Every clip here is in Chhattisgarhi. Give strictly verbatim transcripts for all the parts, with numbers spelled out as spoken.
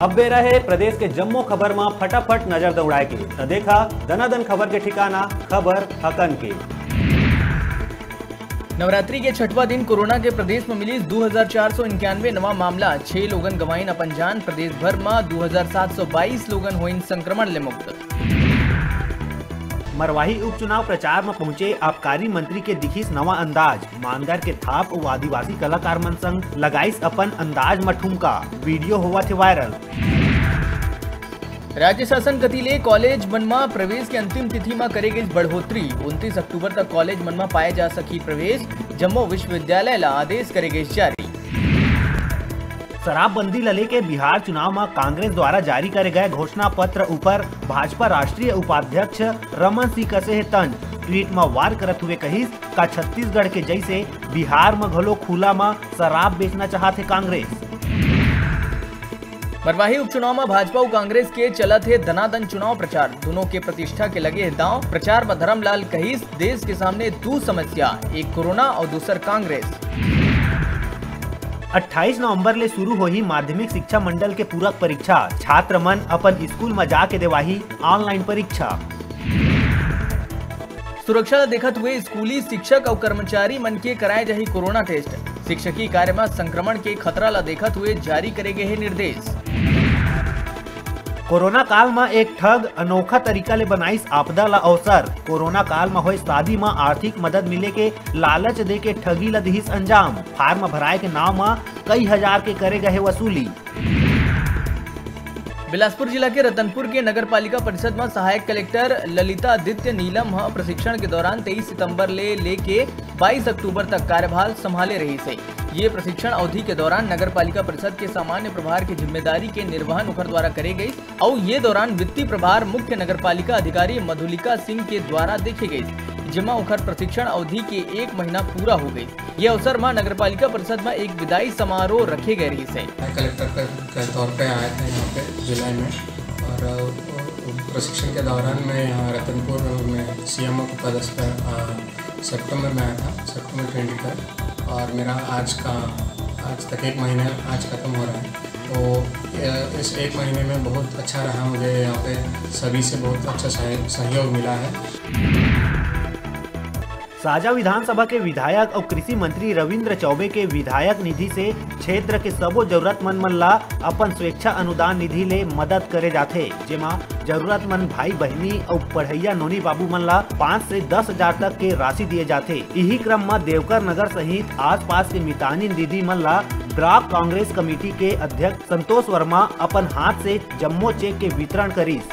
अब बेरा हे प्रदेश के जम्मो खबर म फटाफट नजर दौड़ाए के, त देखा दनादन खबर के ठिकाना, खबर हकन के। नवरात्रि के छठवां दिन कोरोना के प्रदेश म मिलिस दू हजार चार सौ इक्यानवे नवा मामला, छह लोगन गंवाइन अपन जान। प्रदेश भर म दू हजार सात सौ बाईस लोगन होइन संक्रमण ले मुक्त। मरवाही उपचुनाव प्रचार म पहुंचे आबकारी मंत्री के दिखिस नवा अंदाज, मानगर के थाप अउ आदिवासी कलाकार मन संग लगाइस अपन अंदाज म ठुमका, वीडियो होवत हे वायरल। राज्य शासन कति ले कॉलेज मन म प्रवेश के अंतिम तिथि म करे गइस बढ़ोतरी, उनतीस अक्टूबर तक कॉलेज मन म पाए जा सकही प्रवेश, जम्मो विश्वविद्यालय ल आदेश करे गइस जारी। शराबबंदी ल लेके बिहार चुनाव म कांग्रेस द्वारा जारी करे गए घोषणा पत्र ऊपर भाजपा राष्ट्रीय उपाध्यक्ष रमन सिंह कसे हे तंज, ट्वीट म वार करत हुए कहिस, का छत्तीसगढ़ के जैसे बिहार म घलो खुला म शराब बेचना चाहत हे कांग्रेस। मरवाही उपचुनाव म भाजपा अउ कांग्रेस के चलत हे दनादन चुनाव प्रचार, दोनों के प्रतिष्ठा के लगे हे दांव। प्रचार म धरमलाल कहिस, देश के सामने दू समस्या, एक कोरोना अउ दूसर कांग्रेस। अट्ठाईस नवंबर ले शुरू होही माध्यमिक शिक्षा मंडल के पूरक परीक्षा, छात्र मन अपन स्कूल म जाके देवाही ऑनलाइन परीक्षा। सुरक्षा ल देखत हुए स्कूली शिक्षक अउ कर्मचारी मन के कराए जाही कोरोना टेस्ट। शिक्षकी कार्य म संक्रमण के खतरा ल देखत हुए जारी करे गे हे निर्देश। कोरोना काल म एक ठग अनोखा तरीका ले बनाइस आपदा ल अवसर। कोरोना काल म होए शादी म आर्थिक मदद मिले के लालच दे के ठगी ल दिहिस अंजाम। फार्म भराए के नाव म कई हजार के करे गए वसूली। बिलासपुर जिला के रतनपुर के नगर पालिका परिषद म सहायक कलेक्टर ललिता आदित्य नीलम ह प्रशिक्षण के दौरान तेईस सितंबर ले लेके बाईस अक्टूबर तक कार्यभार संभाले रहिस हे। ये प्रशिक्षण अवधि के दौरान नगर पालिका परिषद के सामान्य प्रभार के जिम्मेदारी के निर्वहन ओखर द्वारा करे गइस अउ ये दौरान वित्तीय प्रभार मुख्य नगर पालिका अधिकारी मधुलिका सिंह के द्वारा देखे गइस, जेमा ओखर प्रशिक्षण अवधि के एक महीना पूरा हो गइस। ये अवसर म नगर पालिका परिषद म एक विदाई समारोह रखे गए रहिस हे। मैं कलेक्टर के, के तौर पे आया था यहाँ पे जुलाई में और, अ, प्रशिक्षण के दौरान मैं यहाँ रतनपुर में सीएमओ के पदस्थ, अ, सितंबर में आया था, सितंबर ट्वेंटी थर्ड, और मेरा आज का, आज तक एक महीना आज खत्म हो रहा है। तो, अ, इस एक महीने में बहुत अच्छा रहा, मुझे यहाँ पे सभी से बहुत अच्छा सह-, सहयोग मिला है। साजा विधानसभा के विधायक अउ कृषि मंत्री रविंद्र चौबे के विधायक निधि से क्षेत्र के सबो जरूरतमंद मन ला अपन स्वेच्छा अनुदान निधि ले मदद करे जाथे, जेमा जरूरतमंद भाई बहिनी अउ पढ़इया नोनी बाबू मन ला पाँच से दस हजार तक के राशि दिए जाथे। इही क्रम म देवकर नगर सहित आसपास के मितानिन दीदी मन ला ब्लॉक कांग्रेस कमेटी के अध्यक्ष संतोष वर्मा अपन हाथ से जम्मो चेक के वितरण करिस।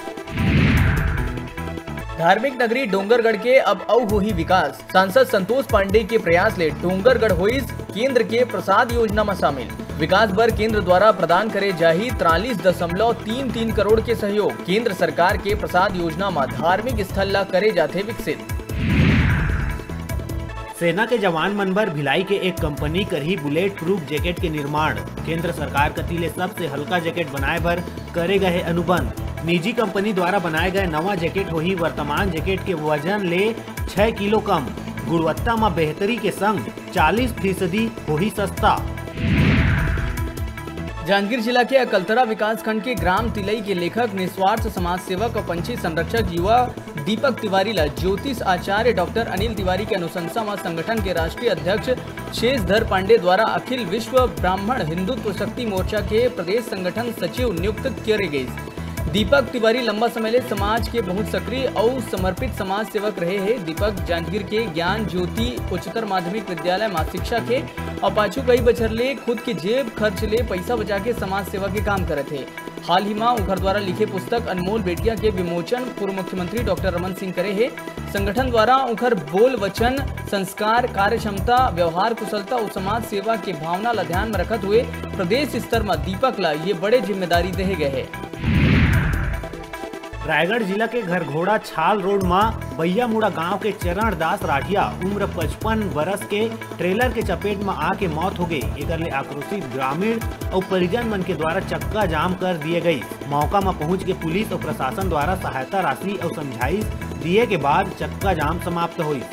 धार्मिक नगरी डोंगरगढ़ के अब अउ होही विकास। सांसद संतोष पांडे के प्रयास ले डोंगरगढ़ होइस केंद्र के प्रसाद योजना म शामिल। विकास बर केंद्र द्वारा प्रदान करे जाही तिरालीस दशमलव तीन तीन करोड़ के सहयोग। केंद्र सरकार के प्रसाद योजना म धार्मिक स्थल ला करे जाथे विकसित। सेना के जवान मन बर भिलाई के एक कंपनी करही बुलेट प्रूफ जैकेट के निर्माण। केंद्र सरकार कति ले सबसे हल्का जैकेट बनाए बर करे गए अनुबंध। निजी कंपनी द्वारा बनाए गए नवा जैकेट होही वर्तमान जैकेट के वजन ले छह किलो कम। गुणवत्ता म बेहतरी के संग चालीस फीसदी होही सस्ता। जांजगीर जिला के अकलतरा विकासखंड के ग्राम तिलई के लेखक, निस्वार्थ समाज सेवक और पंछी संरक्षक युवा दीपक तिवारी ला ज्योतिष आचार्य डॉक्टर अनिल तिवारी के अनुशंसा म संगठन के राष्ट्रीय अध्यक्ष शेषधर पांडे द्वारा अखिल विश्व ब्राह्मण हिंदुत्व शक्ति मोर्चा के प्रदेश संगठन सचिव नियुक्त करे गइस। दीपक तिवारी लंबा समय ले समाज के बहुत सक्रिय अउ समर्पित समाज सेवक रहे हे। दीपक जांजगीर के ज्ञान ज्योति उच्चतर माध्यमिक विद्यालय म शिक्षक हे अउ पाछू कई बछर ले खुद के जेब खर्च ले पइसा बचा के समाज सेवा के काम करत हे। हाल ही म उखर द्वारा लिखे पुस्तक अनमोल बेटिया के विमोचन पूर्व मुख्यमंत्री डॉक्टर रमन सिंह करे हे। संगठन द्वारा उखर बोल वचन, संस्कार, कार्यक्षमता, व्यवहार कुशलता अउ समाज सेवा के भावना ल ध्यान म रखत हुए प्रदेश स्तर म दीपक ल ये बड़े जिम्मेदारी देहे गए हे। रायगढ़ जिला के घरघोड़ा छाल रोड म बैयामुड़ा गांव के चरण दास राठिया उम्र पचपन बरस के ट्रेलर के चपेट म आके मौत हो गई। एकर ले आक्रोशित ग्रामीण अउ परिजन मन के द्वारा चक्का जाम कर दिए गई। मौका म पहुंच के पुलिस अउ प्रशासन द्वारा सहायता राशि अउ समझाइश दिए के बाद चक्का जाम समाप्त होइस।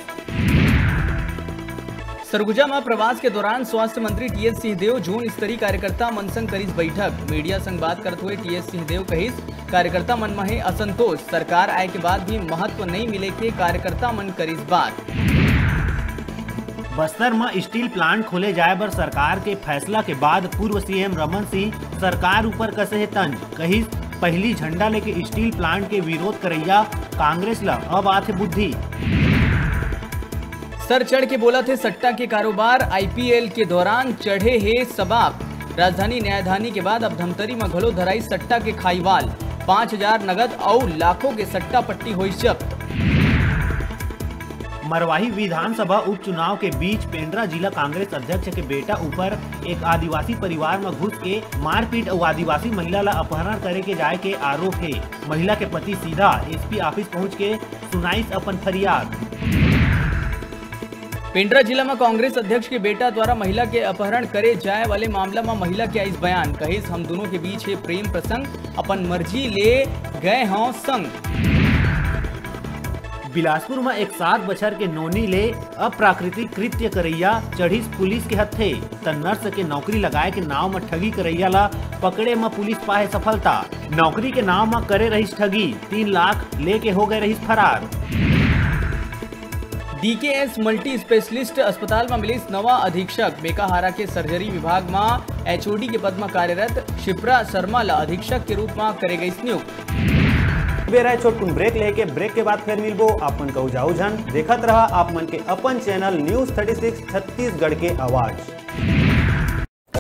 सरगुजा म प्रवास के दौरान स्वास्थ्य मंत्री टीएस सिंहदेव जोन स्तरीय कार्यकर्ता मन संग करिस बैठक। मीडिया संग बात करत हुए टीएस सिंहदेव कहिस, कार्यकर्ता मन म हे असंतोष, सरकार आए के बाद भी महत्व नइ मिले के कार्यकर्ता मन करिस बात। बस्तर म स्टील प्लांट खोले जाए बर सरकार के फैसला के बाद पूर्व सीएम रमन सिंह सरकार ऊपर कसे हे तंज, कहिस, पहिली झंडा लेके स्टील प्लांट के विरोध करैया कांग्रेस ल अब आथे बुद्धि। सर चढ़ के बोलत हे सट्टा के कारोबार, आईपीएल के दौरान चढ़े हे शबाब। राजधानी न्यायधानी के बाद अब धमतरी म घलो धराई सट्टा के खाईवाल, पाँच हजार नगद अउ लाखों के सट्टा पट्टी होइस जब्त। मरवाही विधानसभा उपचुनाव के बीच पेंड्रा जिला कांग्रेस अध्यक्ष के बेटा ऊपर एक आदिवासी परिवार म घुस के मारपीट अउ आदिवासी महिला ल अपहरण करे के जाए के आरोप हे। महिला के पति सीधा एसपी ऑफिस पहुंच के सुनाइस अपन फरियाद। पेंड्रा जिला म कांग्रेस अध्यक्ष के बेटा द्वारा महिला के अपहरण करे जाए वाले मामला म महिला के आइस बयान, कहिस, हम दोनों के बीच हे प्रेम प्रसंग, अपन मर्जी ले गए हंव संग। बिलासपुर म एक सात बछर के नोनी ले अप्राकृतिक कृत्य करैया चढ़िस पुलिस के हत्थे, त नर्स के नौकरी लगाए के नाव म ठगी करैया ला पकड़े म पुलिस पाए सफलता। नौकरी के नाव म करे रहिस ठगी, तीन लाख लेके हो गए रहिस फरार। डीकेएस मल्टी स्पेशलिस्ट अस्पताल म मिलिस नवा अधीक्षक। बेकाहारा के सर्जरी विभाग म एचओडी के पद म कार्यरत शिप्रा शर्मा ल अधीक्षक के रूप म करे गइस नियुक्त। बेरा हे छोटकुन ब्रेक लेके, ब्रेक के बाद फेर मिलबो। आप मन कहू जाऊ झन, देखत रहा आप मन के अपन channel news thirty six Chhattisgarh के आवाज़।